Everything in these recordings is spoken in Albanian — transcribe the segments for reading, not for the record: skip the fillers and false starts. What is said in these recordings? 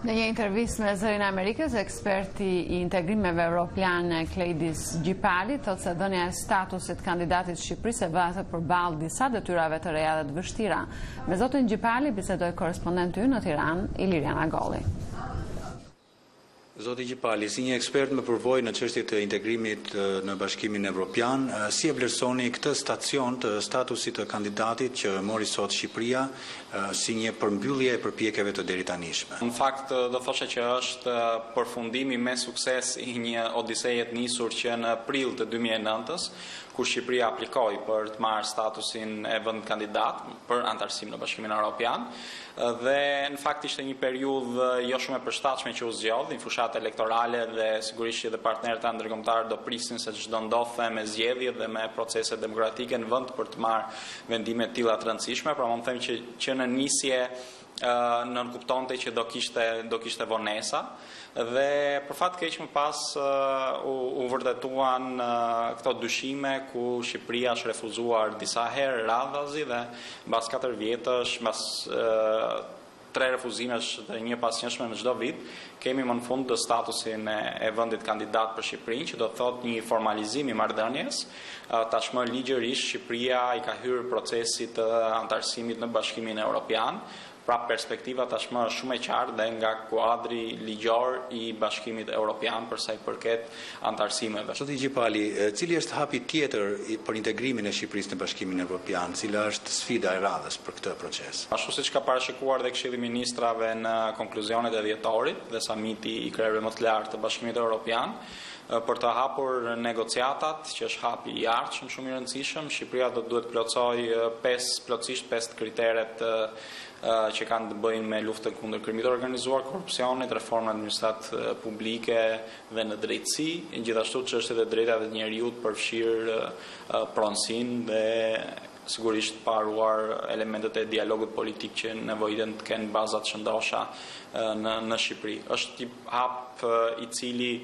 Në një intervistë me Zërin e Amerikës, eksperti i integrimeve europiane Klejdis Gjipali thotë se dhënia e statusit kandidatit Shqipërisë e vë atë përballë disa detyrave të reja dhe të vështira. Me zotin Gjipali bisedoi korrespondenti ynë në Tiranë, Ilirian Agolli. Zoti Gjipali, si një ekspert me përvojë në çështje të integrimit në Bashkimin Evropian, si e vlerësoni këtë stacion të statusit të kandidatit që mori sot Shqipëria si një përmbyllje e përpjekjeve të deritanishme? Në fakt, do thosha që është përfundimi me sukses i një odiseje të nisur që në prill të 2009-ës, kur Shqipëria aplikoi për të marrë statusin e vendit kandidat për anëtarësim në Bashkimin Europian. Dhe në fakt ishte një periudhë jo shumë e përshtatshme që u zgjodh, një fushatë elektorale dhe sigurisht që dhe partnerët tanë ndërkombëtarë do prisnin se ç'do ndodhte me zgjedhjet dhe me proceset demokratike në vend për të marrë vendime të tilla të rëndësishme, pra mund të them që që në nisje nënkuptonte që do kishte do kishte vonesa dhe për fat keq më pas u, u vërtetuan këto dyshime ku Shqipëria është refuzuar disa herë radhazi dhe mbas 4 vjetësh, mbas tre refuzimesh të njëpasnjëshme në çdo vit, kemi më në fund statusin e, e vendit kandidat për Shqipërinë, që do të thotë një formalizim i marrëdhënies. Tashmë ligjërisht Shqipëria i ka hyrë procesit të anëtarësimit në Bashkimin Evropian, pra perspektiva tashmë është shumë e qartë dhe nga kuadri ligjor i Bashkimit Evropian për sa i përket anëtarësimeve. Zoti Gjipali, cili është hapi tjetër për integrimin e Shqipërisë në Bashkimin Evropian? Cila është sfida e radhës për këtë proces? Ashtu siç ka parashikuar dhe Këshilli i Ministrave në konkluzionet e dhjetorit dhe samiti i krerëve më të lartë të Bashkimit Evropian, për të hapur negociatat, që është hapi i ardhshëm shumë i rëndësishëm, Shqipëria do të duhet të plotësojë pesë plotësisht pesë kriteret që kanë të bëjnë me luftën kundër krimit të organizuar, korrupsionit, reformën në administratë publike dhe në drejtësi, gjithashtu çështjet e drejtave të njeriut përfshirë pronësinë dhe sigurisht pa harruar elementët e dialogut politik që nevojiten të kenë baza të shëndosha në në Shqipëri. Është një hap i cili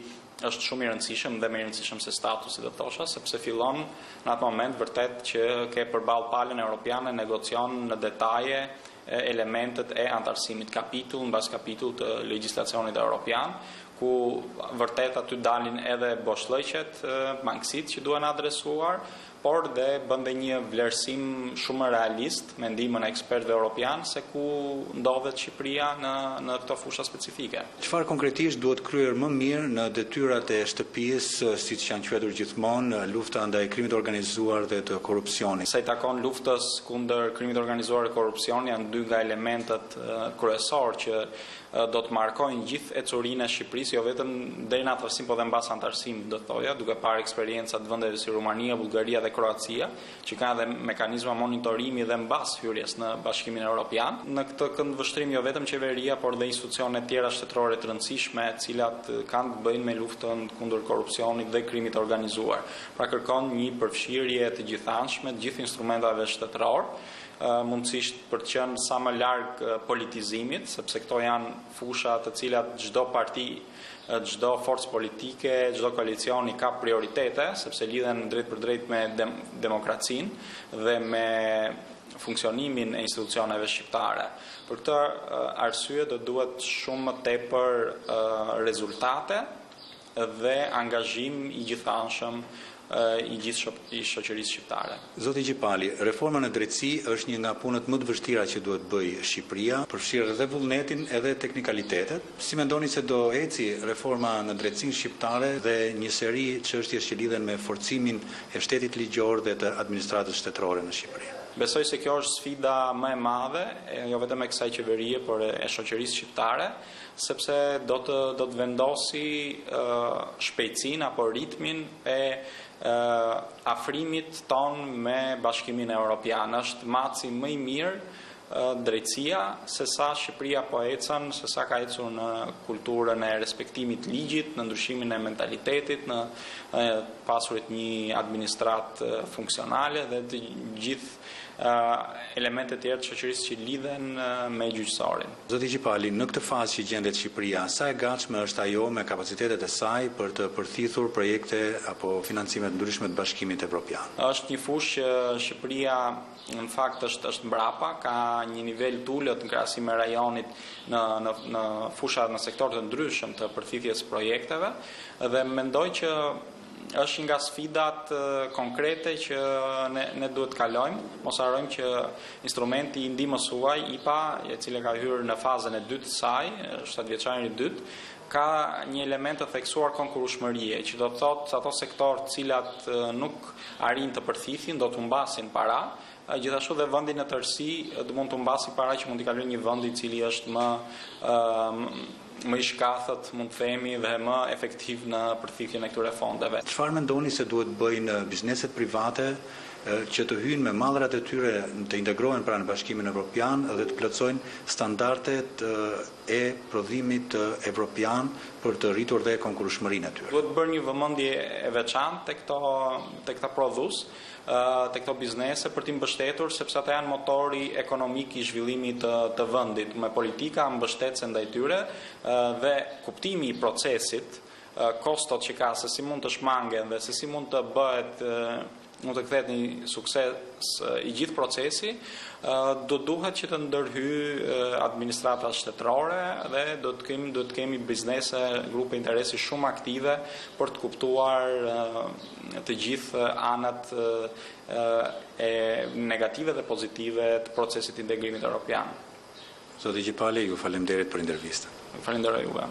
është shumë i rëndësishëm dhe më i rëndësishëm se statusi do thosha, sepse fillon në atë moment vërtet që ke përballë palën europiane, negocion në detaje elementët e anëtarësimit kapitull mbas kapitull të legjislacionit europian, ku vërtet aty dalin edhe boshllëqet, mangësitë që duhen adresuar, por dhe bën dhe një vlerësim shumë më realist me ndihmën e ekspertëve europianë se ku ndodhet Shqipëria në në këto fusha specifike. Çfarë konkretisht duhet kryer më mirë në detyrat e shtëpisë, siç janë quajtur gjithmonë, lufta ndaj krimit të organizuar dhe të korrupsionit? Sa i takon luftës kundër krimit të organizuar dhe korrupsionit, janë dy nga elementët kryesorë që do të markojnë gjithë ecurinë e Shqipërisë, jo vetëm deri në anëtarësim, por dhe mbas anëtarësimit, do të thoja, duke parë eksperiencat të vendeve si Rumania, Bullgaria dhe Kroacia, që kanë edhe mekanizma monitorimi dhe mbas hyrjes në Bashkimin Evropian. Në këtë këndvështrim jo vetëm qeveria, por dhe institucione tjera shtetërore të rëndësishme, të cilat kanë të bëjnë me luftën kundër korrupsionit dhe krimit të organizuar. Pra kërkon një përfshirje të gjithanshme të gjithë instrumentave shtetëror, mundësisht për të qenë sa më larg politizimit, sepse këto janë fusha të cilat çdo parti, çdo forcë politike, çdo koalicion i ka prioritete, sepse lidhen drejtpërdrejt me demokracinë dhe me funksionimin e institucioneve shqiptare. Për këtë arsye do duhet shumë më tepër rezultate dhe angazhim i gjithanshëm i gjithë i shoqërisë shqiptare. Zoti Gjipali, reforma në drejtësi është një nga punët më të vështira që duhet bëjë Shqipëria, përfshirë edhe vullnetin edhe teknikalitetet. Si mendoni se do eci reforma në drejtësinë shqiptare dhe një seri çështjesh që lidhen me forcimin e shtetit ligjor dhe të administratës shtetërore në Shqipëri? Besoj se kjo është sfida më e madhe, jo vetëm e kësaj qeverie, por e shoqërisë shqiptare, sepse do të do të vendosi shpejtësinë apo ritmin e afrimit tonë me Bashkimin Evropian. Është matësi më i mirë drejtësia se sa Shqipëria po ecën, se sa ka ecur në kulturën e respektimit të ligjit, në ndryshimin e mentalitetit, në pasurit një administratë funksionale dhe të gjithë. Elemente të tjera të shoqërisë që lidhen me gjyqësorin. Zoti Gjipali, në këtë fazë që gjendet Shqipëria, sa e gatshme është ajo me kapacitetet e saj për të përthithur projekte apo financime të ndryshme të Bashkimit Evropian? Është një fushë që Shqipëria në fakt është është mbrapa, ka një nivel të ulët në krahasim me rajonit në në në fusha në sektorë të ndryshëm të përthithjes së projekteve dhe mendoj që Është një nga sfidat konkrete që ne ne duhet të kalojmë. Mos harrojmë që instrumenti i ndihmës së huaj, IPA, e cila ka hyrë në fazën e dytë të saj, shtatëvjeçarin e dytë, ka një element të theksuar konkurrueshmërie, që do të thotë se ato sektorë të cilat nuk arrijnë të përthithin, do të humbasin para, Gjithashtu dhe vendi në tërësi do mund të humbasi para që mund t'i kalojë një vendi i cili është më më i shkathët, mund të themi, dhe më efektiv në përthithjen e këtyre fondeve. Çfarë mendoni se duhet të bëjnë bizneset private që të hyjnë me mallrat e tyre, të integrohen pra në Bashkimin Evropian dhe të plotësojnë standardet e prodhimit evropian për të rritur dhe konkurrueshmërinë e tyre? Duhet bërë një vëmendje e veçantë tek këto tek këta prodhues, te këto biznese për t'i mbështetur sepse ata janë motori ekonomik i zhvillimit të, të vendit me politika mbështetëse ndaj tyre dhe kuptimi i procesit, kostot që ka se si mund të shmangen dhe se si mund të bëhet mund të kthehet në një sukses i gjithë procesi, do duhet që të ndërhyjë administrata shtetërore dhe do të kemi do të kemi biznese, grupe interesi shumë aktive për të kuptuar të gjithë anët e negative dhe pozitive të procesit të integrimit europian. Zoti Gjipali, ju faleminderit për intervistën. Ju falenderoj juve.